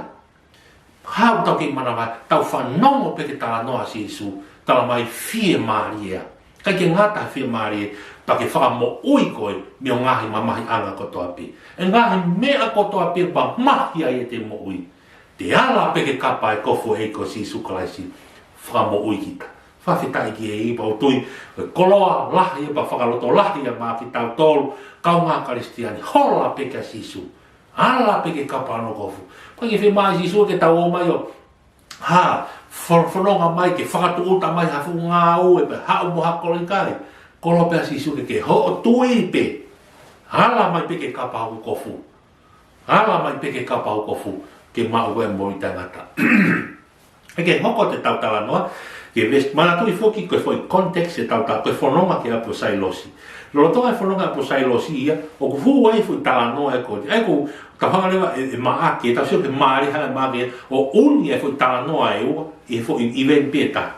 Ko e hā ʻoku tau kei manavahē? Tau fanongo pē ki he talanoa ʻa Sīsū, tala mai fiemālie ā. ʻIkai ke ngata he fiemālie, pea ke fakamoʻui koe mei ho ngaahi mamahiʻanga kotoa pē. ʻE ngaahi meʻa kotoa pē ʻoku mamahi ai ʻete moʻui, te ala pē ki he kapa ʻo e kofu ʻo e ʻEiki ko Sīsū Kalaisi, fakamoʻui kita. Fakafetaʻi ki he ʻEiki, pea ʻoku ou tui ko e koloa lahi ia pea fakalotolahi ia maʻa kitautolu, kaungā Kalisitiane, hola pē kia Sīsū. Ala pē ki he kapa ʻo hono kofu. Pea ʻikai ke fiemaʻu ʻe Sīsū ke tau ō mai ʻo, ha, fo-, fononga mai ke fakatūʻuta mai ha fuʻu ngāue pea haʻu mo ha koloa, ʻikai. Koloa pē ʻa Sīsū ke, ke hoʻo tui pē. Ala mai pē ki he kapa ʻo hoku kofu. Ala mai pē ki he kapa ʻo hoku kofu, ke maʻu koe mo e tangata. ʻE ke hoko atu ʻetau talanoa ki he veesi, manatuʻi foki ko e foʻi context ʻetau ta-, ko e fononga ki he ʻapi ʻo Sailosi. Lolotonga e fononga ʻapi ʻo Sailosi ia, ʻoku hū ai e foʻi talanoa ʻe ko ē. ʻA ia ko ʻetau hanga leva ʻe, ʻe Maʻake, ʻetau sio ki he mālie hanga ʻe Maʻake ʻo ʻuni e foʻi talanoa ʻe ua ʻi he foʻi event pē ʻe taha.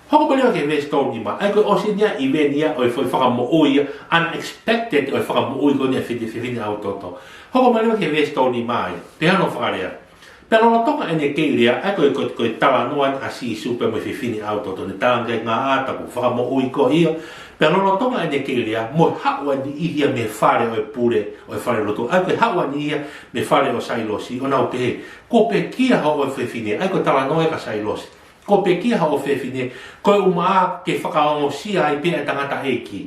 Hoko mai leva ki he veesi tolu nima, ʻa ia ko e ʻosi eni ia e event ia ʻo e foʻi fakamoʻui ia, unexpected ʻo e fakamoʻui ko eni ʻa e fefine, fefine ʻau toto. Hoko mai leva ki he veesi tolu nima ia, pehē hono fakalea. Pea lolotonga ʻene kei lea, ʻa ia ko e, ko e, ko e talanoa ʻa Sīsū pea mo e fefine ʻau toto, ne tala ange, Ngāata, kuo fakamoʻui koe ia. Pea lolotonga ʻene kei lea, mo e haʻu ʻa e niʻihi ia mei he fale ʻo e pule, ʻo e fale lotu. ʻA ia ko e haʻu ʻa e niʻihi ia mei he fale ʻo Sailosi, ʻo nau pehē, Kuo pekia hoʻo fefine, ʻa ia ko e talanoa ia kia Sailosi. Kuo pekia hoʻo fefine, koeʻumaʻā ke fakaongosia ai pē ʻa e tangataʻeiki.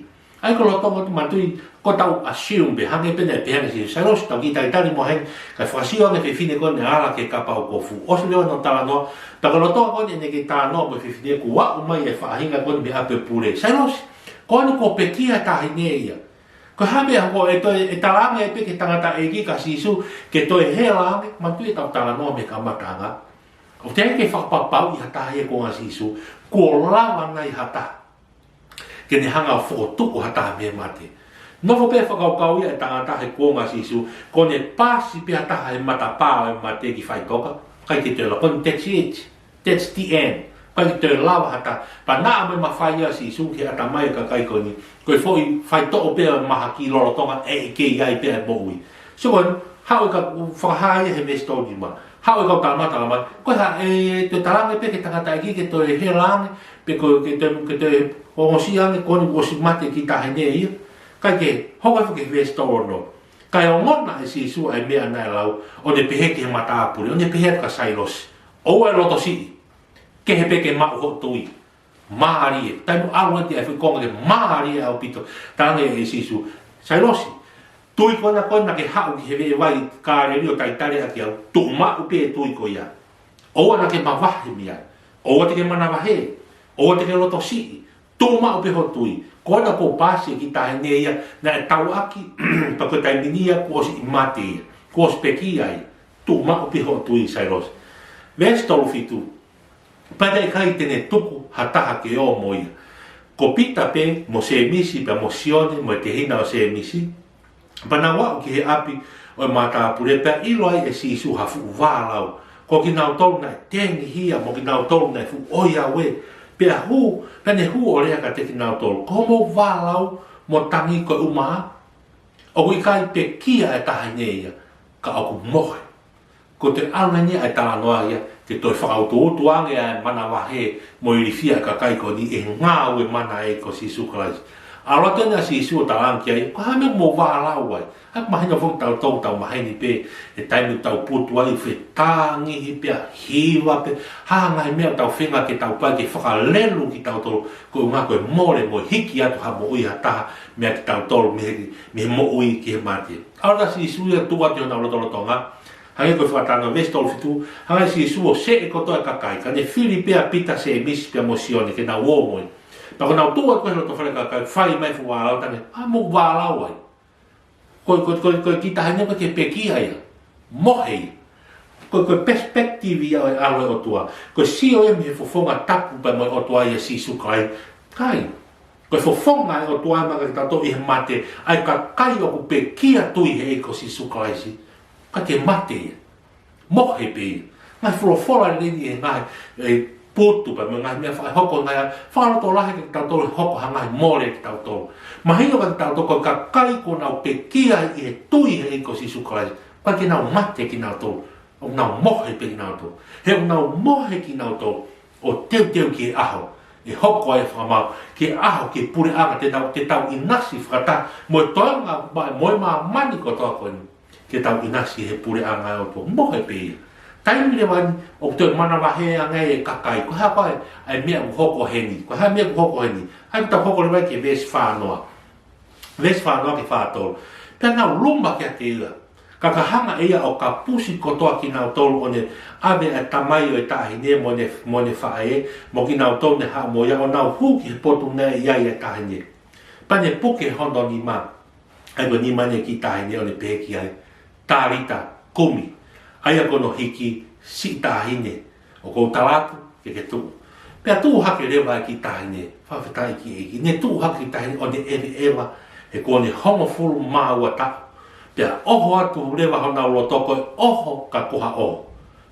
ʻA ia ko e lolotonga, manatuʻi, ʻoku tau assume pē, hangē pē naʻe pehē ange ʻe Sailosi, tau kiʻi talitali muʻa heni, kae fakasio ange e fefine ko eni naʻe ala ki he kapa ʻo hoku kofu. ʻOsi leva hono talanoa, pea ko e lolotonga ko eni ʻene kei talanoa mo e fefine, kuo aʻu mai e faʻahinga ko eni mei he ʻapi ʻo e pule. Sailosi, ko eni kuo pekia e taʻahine ia. Ko e hā e meʻa ʻoku toe, ʻe tala ange pē ki he tangataʻeiki kia Sīsū, ke toe hela ange, manatuʻi ʻetau talanoa mei he kamataʻanga. ʻOku teʻeki ke fakapapauʻi ha taha ia ʻi he kuonga ʻo Sīsū, kuo lava nai ha taha ke ne hanga ʻo fokotuʻu ha taha mei he mate. Nofo pē fakakaukau ia e tangata he kuonga ʻo Sīsū, ko ʻene paasi pē ha taha he matapā ʻo e mate ki faʻitoka, ʻikai ke toe lava, ko eni, that's it. That's the end. ʻIkai ke toe lava ha taha. Pea naʻa mo e mafai ʻa Sīsū ki he ʻatamai ʻo e kakai ko eni, ko e foʻi faitoʻo pē ʻo e mahaki lolotonga ʻe ʻikai ai pē ʻa e moʻui. So, ko e haʻu ʻo ka fakahā ia he veesi tolu nima. Haʻu ʻo ka tala mai, tala mai, ko e hā ʻe toe talaange pē ki he tangataʻeiki ke toe hela ange, pe ko e ke toe, ke toe ongosia ange, ko eni kuo ʻosi mate e kiʻi taʻahine ia. Kae kehe, hoko hifo ki he veesi tolu ono. Kae ongona ʻe Sīsū ʻa e meʻa naʻe lau, ʻo ne pehē ki he matāpule, ʻo ne pehē atu kia Sailosi, ʻoua ʻe loto siʻi, kehe pē ke maʻu hoʻo tui. Mālie, taimi ʻoku ʻalu atu ai e foʻi konga ke mālie ʻaupito. Talaange ʻe Sīsū, Sailosi, tui ko ena ko ē naʻa ke haʻu ki he veʻe vai Kāleli ʻo talitali ʻaki au, tuʻu maʻu pē e tui ko ia. ʻOua naʻa ke mavahe mei ai. ʻOua te ke manavahē. ʻOua te ke loto siʻi. Tuʻu maʻu pē hoʻo tui. Ko ena kuo paasi e kiʻi taʻahine ia, naʻe tauʻaki, pea ko e taimi ni ia kuo ʻosi mate ia. Kuo ʻosi pekia ia. Tuʻu maʻu pē hoʻo tui, Sailosi. Veesi tolu fitu. Pea naʻe ʻikai te ne tuku ha taha ke ō mo ia, ko Pita pē, mo Sēmisi, pea mo Sione, mo e tehina ʻo Sēmisi. Pea nau aʻu ki he ʻapi ʻo e matāpule, pea ʻilo ai ʻe Sīsū ha fuʻu vālau, ko kinautolu naʻe tengihia, mo kinautolu naʻe fuʻu ʻoiauē. Pea hū, pea ne hū ʻo lea kiate kinautolu, ko hoʻomou vālau mo tangi koeʻumaʻā? ʻOku ʻikai pekia e taʻahine ia, ka ʻoku mohe. Ko e toe ʻalu eni ʻa e talanoa ia, ke toe fakautuutu ange ʻa e manavahē mo e ilifia ʻa e kakai ko eni ʻi he ngāue mana ʻa e ʻEiki ko Sīsū Kalaisi. ʻAlu atu eni ʻa Sīsū ʻo talaange ki ai, ko e hā e meʻa ʻoku mou vālau ai? ʻA ia ʻoku mahino foki tautolu ʻoku tau maheni pē, he taimi ʻoku tau putu ai, fetāngihi pea hiva pē, hā e ngaahi meʻa ʻoku tau feinga ke tau pehē ke fakalelu kitautolu, koeʻuhi ko e mole mo e hiki atu ha moʻui ha taha meia kitautolu mei he, mei he moʻui ki he mate. ʻAlu atu ʻa Sīsū ia ʻo tuʻu atu ʻi honau lotolotonga, hangē ko e fakatalanoa veesi tolu fitu, hanga ʻe Sīsū ʻo seʻe kotoa e kakai, ka ne fili pē ʻa Pita, Sēmisi pea mo Sione ke nau ō mo ia. Pea ko ʻenau tuʻu atu ko ē he loto fale ʻo e kakai, fai mai e fuʻu vālau, talaange, ko e hā ʻoku mou vālau ai? Ko, ko, ko, ko e kiʻi taʻahine ʻoku ʻikai ke pekia ia. Mohe ia. Ko, ko e perspective ia ʻo e ʻAlo ʻo e ʻOtua. Ko e sio ia mei he fofonga tapu pea mo e ʻOtua ʻia Sīsū Kalaisi. ʻIkai. Ko e fofonga ʻo e ʻOtua ia maʻa kitautolu ʻi he mate, ʻa e kakai ʻoku pekia tui he ʻEiki ko Sīsū Kalaisi, ʻikai ke mate ia. Mohe pē ia. Ngaahi folofola lelei eni ʻi he ngaahi, e, putu pea mo e ngaahi meʻa fakahoko ngaahi, fakalotolahi kiate kitautolu he hoko ha ngaahi mole kiate kitautolu. Mahino kiate kitautolu ko e kakai kuo nau pekia ʻi he tui he ʻEiki ko Sīsū Kalaisi, ʻikai ke nau mate kinautolu, ʻoku nau mohe pē kinautolu. He ʻoku nau mohe kinautolu ʻo teuteu ki he ʻaho ʻe hoko ai e fakamaau, ki he ʻaho ki he puleʻanga te nau, te tau ʻinasi fakataha mo e toenga, mo e māmani kotoa ko eni, ke tau ʻinasi he puleʻanga ʻo e ʻOtua. Mohe pē ia. Taimi leva eni ʻoku toe manavahē ange e kakai, ko e hā koā ʻa e meʻa ʻoku hoko heni, ko e hā e meʻa ʻoku hoko heni. ʻA ia ʻoku tau hoko leva ki he veesi fā noa. Veesi fā noa ki he fā tolu. Pea nau luma kiate ia. Ka ka hanga ʻe ia ʻo kapusi kotoa kinautolu ʻo ne ʻave ʻa e tamai ʻo e taʻahine mo ʻene, mo ʻene faʻē, mo kinautolu ne haʻu mo ia ʻo nau hū ki he potu naʻe ʻi ai e taʻahine. Pea ne puke hono nima. ʻA ia ko e nima eni e kiʻi taʻahine ʻo ne pehē ki ai, Talita kumi. ʻA ia ko hono hiki, Siʻi taʻahine, ʻoku ou tala atu ke ke tuʻu. Pea tuʻu hake leva e kiʻi taʻahine, fakafetaʻi ki he ʻEiki. Ne tuʻu hake e kiʻi taʻahine ʻo ne ʻeveʻeva, he kuo ne hongofulu mā ua taʻu. Pea ʻoho atu leva honau loto ko e ʻoho ka ko ha ʻoho.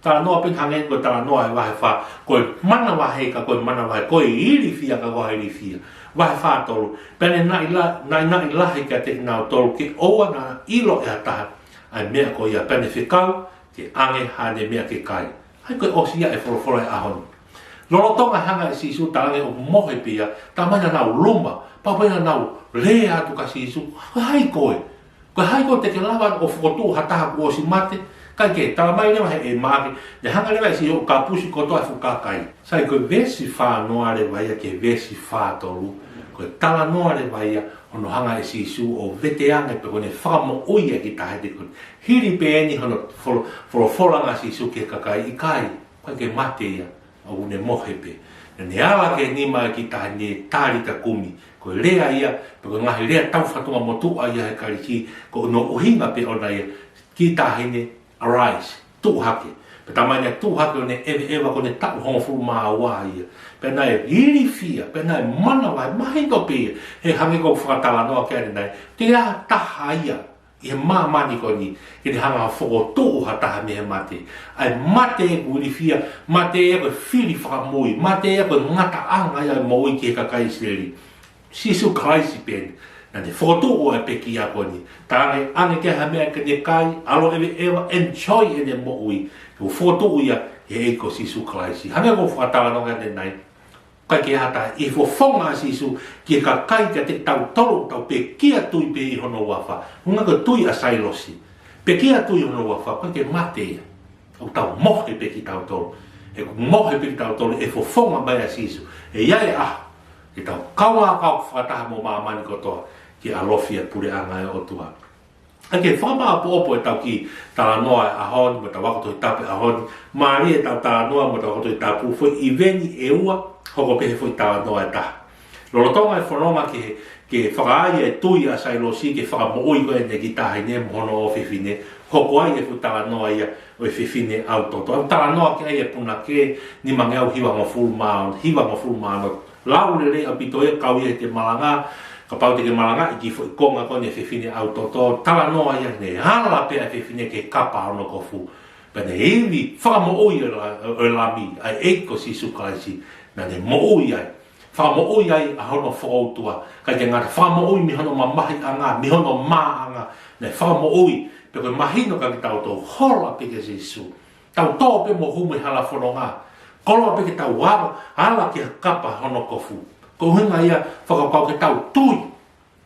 Talanoa pē hangē ko e talanoa ʻi he vahe fā, ko e manavahē ka ko e manavahē, ko e ilifia ka ko ha ilifia. Vahe fā tolu. Pea ne naʻinaʻi la-, naʻinaʻi lahi kiate kinautolu ke ʻoua naʻa ʻilo ʻe ha taha ʻa e meʻa ko ia, pea ne fekau ke ʻange haʻane meʻa ke kai. ʻA ia ko e ʻosi ia e folofola e ʻaho ni. Lolotonga e hanga ʻe Sīsū ʻo talaange ʻoku mohe pē ia, talamai naʻa nau luma, pea pehē naʻa nau lea atu kia Sīsū, ko hai koe? Ko hai koe te ke lava ʻo fokotuʻu ha taha kuo ʻosi mate? ʻIkai ke, talamai leva he ʻe Maʻake, ne hanga leva ʻe Sīsū ʻo kapusi kotoa e fuʻu kakai. Sai, ko e veesi fā noa leva ia ki he veesi fā tolu, ko e talanoa leva ia hono hanga ʻe Sīsū ʻo vete ange pe ko ʻene fakamoʻui e kiʻi taʻahine ko ē. Hili pē eni hono folo-, folofola ange ʻa Sīsū ki he kakai, ʻikai, ʻikai ke mate ia, ʻoku ne mohe pē. Naʻa ne ala ki he nima e kiʻi taʻahine, Talita kumi. Ko e lea ia, pe ko e ngaahi lea tau fatongia motuʻa ia he Kalisi, ko hono ʻuhinga pē ʻona ia, kiʻi taʻahine, arise, tuʻu hake. Pea talamai naʻe tuʻu hake ʻo ne ʻeveʻeva, ko ʻene taʻu hongofulu mā ua ia. Pea naʻe ilifia, pea naʻe manavahē, mahino pē ia. He hangē ko e fakatalanoa ki ai ʻanenai, te ʻi ai ha taha ia ʻi he māmani ko eni, ke ne hanga ʻo fokotuʻu ha taha mei he mate. ʻA e mate ʻoku ilifia, mate ia ko e fili fakamoʻui, mate ia ko e ngataʻanga ia ʻo e moʻui ki he kakai ʻIsileli. Sīsū Kalaisi pē, naʻa ne fokotuʻu ʻa e pekia ko eni. Talaange, ʻoange ki ai ha meʻa ke ne kai, ʻalu ʻo ʻeveʻeva, enjoy ʻene moʻui. ʻO fokotuʻu ia ʻe he ʻEiki ko Sīsū Kalaisi. Hangē ko e fakatalanoa ʻanenai. ʻIkai ke ʻi ai ha taha, ʻi he fofonga ʻa Sīsū ki he kakai, kiate kitautolu ʻoku tau pekia tui pē ʻi hono huafa. Hangē ko e tui ʻa Sailosi. Pekia tui ʻi hono huafa, ʻikai ke mate ia. ʻOku tau mohe pē kitautolu. He ʻoku mohe pē kitautolu ʻi he fofonga mai ʻa Sīsū. ʻE ʻi ai e ʻaho te tau kaungā kau fakataha mo māmani kotoa ke ʻalofi ʻa e puleʻanga ʻo e ʻOtua. ʻA ia ke fakamāʻopoʻopo ʻetau kiʻi talanoa ʻo e ʻaho ni, mo ʻetau ako Tohi Tapu ʻo e ʻaho ni, mālie ʻetau talanoa mo ʻetau ako Tohi Tapu, foʻi ʻiveni ʻe ua, hoko pē he foʻi talanoa ʻe taha. Lolotonga e fononga ke, ke fakaai e tui ʻa Sailosi ke fakamoʻui ko eni e kiʻi taʻahine mo hono ʻofefine, hoko ai e foʻi talanoa ia ʻo e fefine ʻau toto. ʻOku talanoa ki ai e punake, nimangeau hivangofulu mā ono, hivangofulu mā ono. Lau lelei ʻaupito ia, kau ia ʻi he malanga, kapau te ke malangaʻi e kiʻi foʻi konga ko eni e fefine ʻau toto, talanoa ia, ne ala pē ʻa e fefine ki he kapa hono kofu. Pea ne ivi fakamoʻui ʻo e la-, ʻo e Lami, ʻa e ʻEiki ko Sīsū Kalaisi, naʻa ne moʻui ai. Fakamoʻui ai ʻa hono fokoutua, ʻikai ke ngata, fakamoʻui mei hono mamahiʻanga, mei hono māʻanga, naʻe fakamoʻui, pea ko e mahino kia kitautolu, hola pē kia Sīsū. Tau tō pē mo hū mei he hala fononga. Koloa pē ke tau ala, ala ki he kapa hono kofu. Ko e ʻuhinga ia, fakapapau ke tau tui.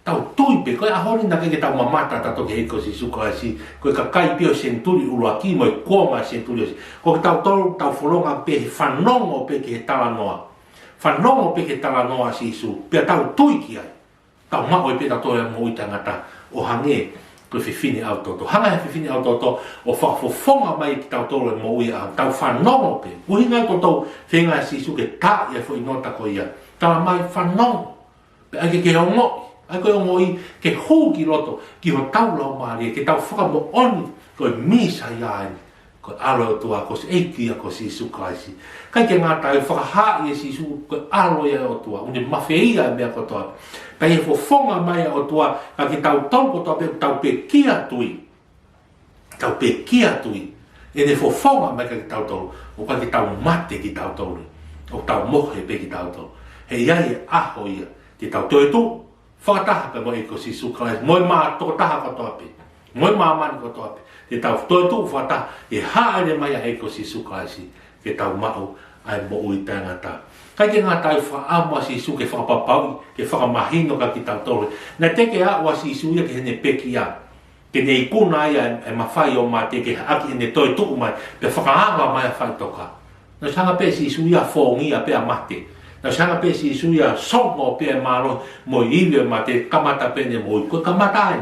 Tau tui pē, ko e ʻaho ni naʻe ʻikai ke tau mamata tautolu ki he ʻEiki ko Sīsū Kalaisi, ko e kakai pē ʻo e senituli ʻuluaki mo e kuonga senituli ʻosi. Ko kitautolu, tau fononga pē he fanongo pē ki he talanoa. Fanongo pē ki he talanoa ʻa Sīsū, pea tau tui ki ai. Tau maʻu ai pē tautolu e moʻui taʻengata, ʻo hangē ko e fefine ʻau toto. Hanga ʻe he fefine ʻau toto ʻo fakafofonga mai kia kitautolu e moʻui ʻa, tau fanongo pē. ʻUhinga ia ʻoku tau feinga ʻa Sīsū ke taaʻi e foʻi nota ko ia. Tala mai fanongo. Pea ʻai ke ke ongoʻi. ʻAi ko e ongoʻi ke hū ki loto, ki hotau laumālie, ke tau fakamoʻoni ko e Mīsaia eni. Ko e ʻAlo ʻo e ʻOtua, ko e ʻEiki ia ko Sīsū Kalaisi. ʻIkai ke ngata ai, fakahā ʻe Sīsū ko e ʻAlo ia ʻo e ʻOtua, ʻoku ne mafeia e meʻa kotoa. Pea ʻi he fofonga mai ʻa e ʻOtua, kia kitautolu kotoa pē, tau pekia tui. Tau pekia tui. ʻEne fofonga mai kia kitautolu, ʻoku ʻikai ke tau mate kitautolu. ʻOku tau mohe pē kitautolu. He ʻe ʻi ai e ʻaho ia, te tau toetuʻu fakataha pē mo e ʻEiki ko Sīsū Kalaisi, mo e mā-, tokotaha kotoa pē, mo e māmani kotoa pē, te tau toetuʻu fakataha ʻi he hāʻele mai ʻa e ʻEiki ko Sīsū Kalaisi, ke tau maʻu ʻa e moʻui taʻengata. ʻIkai ke ngata ai, fakaʻamu ʻa Sīsū ke fakapapauʻi, ke fakamahino kia kitautolu. Naʻe teʻeki ke aʻu ʻa Sīsū ia ki heʻene pekia, ke ne ikuna ai ʻa e, ʻa e mafai ʻo mate ke ʻaki ʻene toetuʻu mai, pea fakaava mai ʻa e faʻitoka. Naʻe ʻosi hanga pē ʻe Sīsū ia ʻo fōngia pē ʻa mate. Naʻe ʻosi hanga pē ʻe Sīsū ia ʻo songo pē ʻa e mālohi mo e ivi ʻo e mate, kamata pē ʻene moʻui, ko e kamata ai.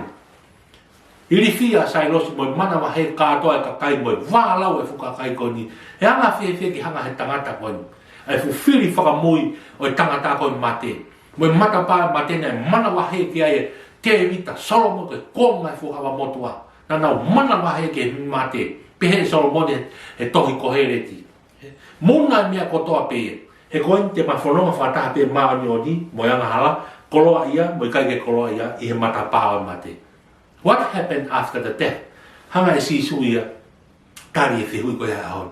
Ilifia ʻa Sailosi mo e manavahē kātoa e kakai mo e vālau e fuʻu kakai ko eni. ʻE anga fēfē ke hanga ʻe he tangata ko eni, ʻa e fuʻu fili fakamoʻui ʻo e tangata ko e mate, mo e matapā ʻo e mate naʻe manavahē ki ai ʻa Tēvita, Solomone, ko e konga e fuʻu ʻava motuʻa, naʻa nau manavahē ki he mate. Pehē ʻe Solomone he tohi Koheleti, muna e meʻa kotoa pē ia. He ko eni te ma fononga fakataha pē māʻoniʻoni mo e angahala, koloaʻia mo e ʻikai ke koloaʻia ʻi he matapā ʻo e mate. What happened after the death? Hanga ʻe Sīsū ia ʻo tali e fehuʻi ko ia he ʻaho ni.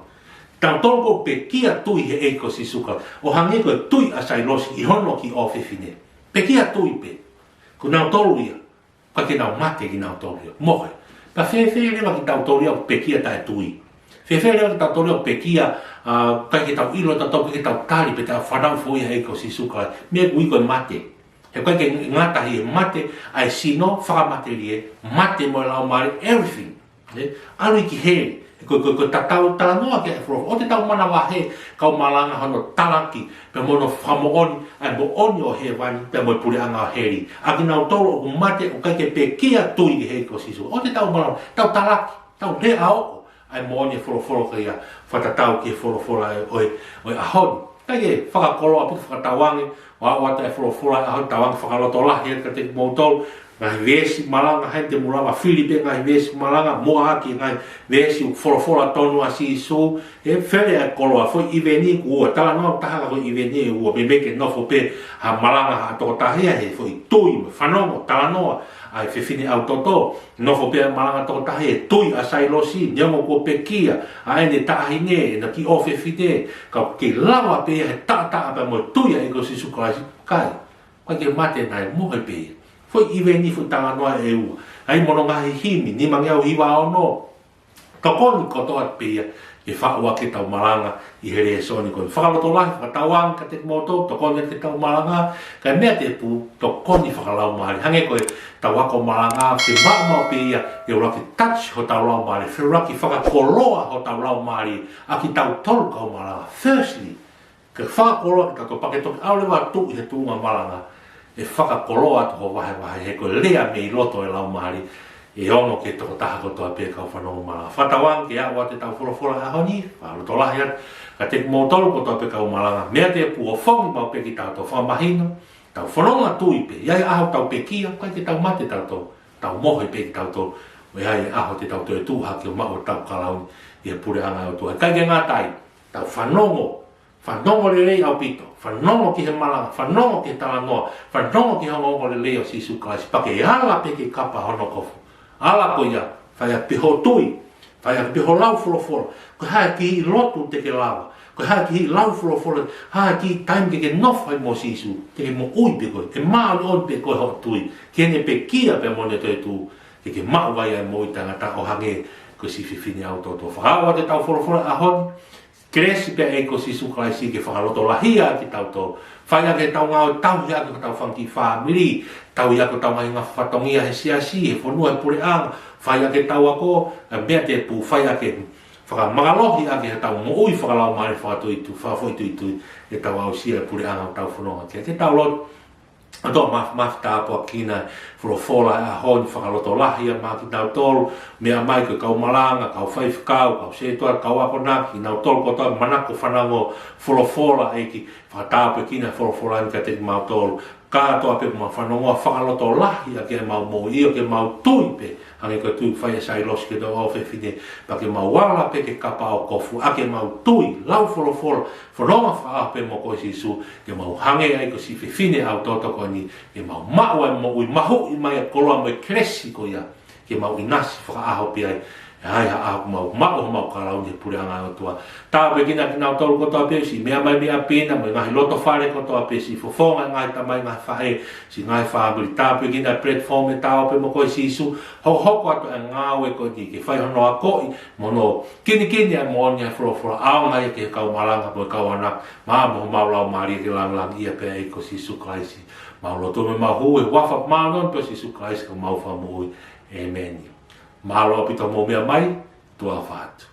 Tautolu ʻoku pekia tui he ʻEiki ko Sīsū Kalaisi, ʻo hangē ko e tui ʻa Sailosi ʻi hono kiʻi ʻofefine. Pekia tui pē. Ko kinautolu ia, ʻikai ke nau mate kinautolu ia. Mohe. Pea fēfē leva kitautolu ia ʻoku pekia taʻetui? Fēfē leva kitautolu ia ʻoku pekia, ʻa, ʻikai ke tau ʻilo tautolu, ʻikai ke tau tali pe tau fanauʻi foʻou ia he ʻEiki ko Sīsū Kalaisi? Meʻa ʻoku ui ko e mate. He ʻikai ke ngata he mate ʻa e sino, fakamatelie, mate mo e laumālie, everything. Ne? ʻAlu ia ki heli. He ko e, ko e, ko e tatau talanoa ki ai e folofola. ʻOua te tau manavahē, kau malanga, hono talaki, pea mo hono fakamoʻoni ʻa e moʻoni ʻo hēvani, pea mo e puleʻanga ʻo heli, ʻa kinautolu ʻoku mate ʻoku ʻikai ke pekia tui ki he ʻEiki ko Sīsū. ʻOua te tau malava, tau talaki, tau lea ʻo ʻa e moʻoni e folofola ko ia, fakatatau ki he folofola ʻo e, ʻo e ʻaho ni. ʻIkai ke fakakoloa pe fakatauange, ʻOatu ʻa e folofola ʻa e ʻaho ni, tauange fakalotolahi atu kiate kimoutolu ngaahi veesi malanga, he te mou lava fili pē ngaahi veesi malanga, muʻa ʻaki ngaahi veesi ʻoku folofola tonu ʻa Sīsū, ʻe fele ʻa e koloa. Foʻi ʻiveni ʻoku ua, talanoa ʻoku taha ka ko e ʻiveni ʻe ua, meimei ke nofo pē ha malanga ha tokotaha ia he foʻi tui mo e fanongo talanoa ʻa e fefine ʻau toto. Nofo pē ʻa e malanga tokotaha he tui ʻa Sailosi, neongo kuo pekia ʻa ʻene taʻahine, ʻena kiʻi ʻofefine, ka ʻoku kei lava pē ia he taʻataʻa pea mo e tui ʻa e ʻEiki ko Sīsū Kalaisi, ʻikai, ʻikai ke mate, naʻe mohe pē ia. Foʻi ʻiveni, foʻi talanoa ʻe ua. ʻA ia mo hono ngaahi himi, nimangeau hiva ono. Tokoni kotoa pē ia ke faʻu ʻaki ʻetau malanga ʻi he lēsoni ko eni. Fakalotolahi, fakatauange kiate kimoutolu, tokoni atu ki heʻetau malanga, kae meʻa tēpū, tokoni fakalaumālie. Hangē ko ʻetau ako malanga, ke maʻu maʻu pē ia, ke ʻuluaki touch hotau laumālie, ke ʻuluaki fakakoloa hotau laumālie ʻa kitautolu kau malanga. Firstly, ke fakakoloa kitautolu pea ke toki ʻalu leva atu ʻi he tuʻunga malanga, ʻe fakakoloa atu ho vahevahe, he ko e lea mei loto ʻo e laumālie ʻe ono ki he tokotaha kotoa pē kau fanongo malanga. Fakatauange ke aʻu atu ʻetau folofola ʻaho ni, fakalotolahi atu kiate kimoutolu kotoa pē kau malanga, meʻa tēpū, ʻofongi maʻu pē kitautolu, fakamahino, tau fononga tui pē, ʻi ai e ʻaho ʻoku tau pekia, ʻikai ke tau mate tautolu, tau mohe pē kitautolu, ʻe ʻi ai e ʻaho te tau toe tuʻu hake ʻo maʻu hotau kalauni ʻi he puleʻanga ʻo e ʻOtua. ʻIkai ke ngata ai, tau fanongo, fanongo lelei ʻaupito, fanongo ki he malanga, fanongo ki he talanoa, fanongo ki he ongoongo lelei ʻo Sīsū Kalaisi, pea ke ala pē ki he kapa hono kofu. Ala ko ia, fai ʻaki pē hoʻo tui, fai ʻaki pē hoʻo lau folofola. Ko e hā e kiʻi lotu te ke lava, ko e hā e kiʻi lau folofola, hā e kiʻi taimi ke ke nofo ai mo Sīsū, te ke moʻui pē koe, ʻe māʻoniʻoni pē koe hoʻo tui ki heʻene pekia pea mo ʻene toetuʻu, ke ke maʻu ai ʻa e moʻui taʻengata ʻo hangē ko e siʻi fefine ʻau toto. Fakaaʻu atu ʻetau folofola ʻaho ni, kelesi pē ʻa e ʻEiki ko Sīsū Kalaisi ke fakalotolahia kitautolu. Fai ʻaki ʻetau ngāue, tauhi ʻaki hotau fanga kiʻi fāmili, tauhi ʻaki hotau ngaahi fatongia he siasi, he fonua, he puleʻanga. Fai ʻaki ʻetau ako, ʻa e meʻa tēpū, fai ʻaki, fakamālohi ʻaki hotau moʻui fakalaumālie, fakatuitui, fakafoʻituitui, ke tau aʻusia e puleʻanga ʻoku tau fononga ki ai. Ke tau lotu. ʻOtua Māfimafi, tāpuekina e folofola ʻo e ʻaho ni, fakalotolahi ʻa maʻa kinautolu, meʻa mai ko e kau malanga, kau faifekau, kau sētuata, kau akonaki, kinautolu kotoa ʻoku manako fanongo folofola, ʻEiki, fakatāpuekina e folofola ni kiate kimautolu. Kātoa pē ʻoku mau fanongoa, fakalotolahi ʻaki ʻemau moʻui, ʻio ke mau tui pē, hangē ko e tui ʻoku fai ʻe Sailosi ki he toʻa ʻofefine, pea ke mau ala pē ki he kapa ʻo e kofu, ʻaki ʻemau tui, lau folofola, fononga fakaʻaho pē mo koe Sīsū, ke mau hangē ai ko e siʻi fefine ʻau toto ko eni, ke mau maʻu ai e moʻui, mahuʻi mai ʻa e koloa mo e kelesi ko ia, ke mau ʻinasi fakaʻaho pē ai, ʻe ʻi ai ha ʻaho ʻoku mau maʻu homau kalauni he puleʻanga ʻo e ʻOtua. Tāpuekina kinautolu kotoa pē siʻi meʻa mai mei ʻapi na, mo e ngaahi lotofale kotoa pē, siʻi fofonga e ngaahi tamai, ngaahi faʻē, siʻi ngaahi fāmili. Tāpuekina e platform ʻe Tao pē mo koe Sīsū, hokohoko atu e ngāue ko eni ke fai hono akoʻi mo hono kinikini ʻa e moʻoni ʻa e folofola, ʻaonga ia ki he kau malanga mo e kau ʻamanaki, mo homau laumālie, ke langilangiʻia pē ʻa e ʻEiki ko Sīsū Kalaisi. Mau lotu mo mau hū he huafa māʻoniʻoni pē ʻo Sīsū Kalaisi ko homau Fakamoʻui. ʻĒmeni. Mālō ʻaupito hoʻomou meʻa mai, tuʻa ʻofa atu.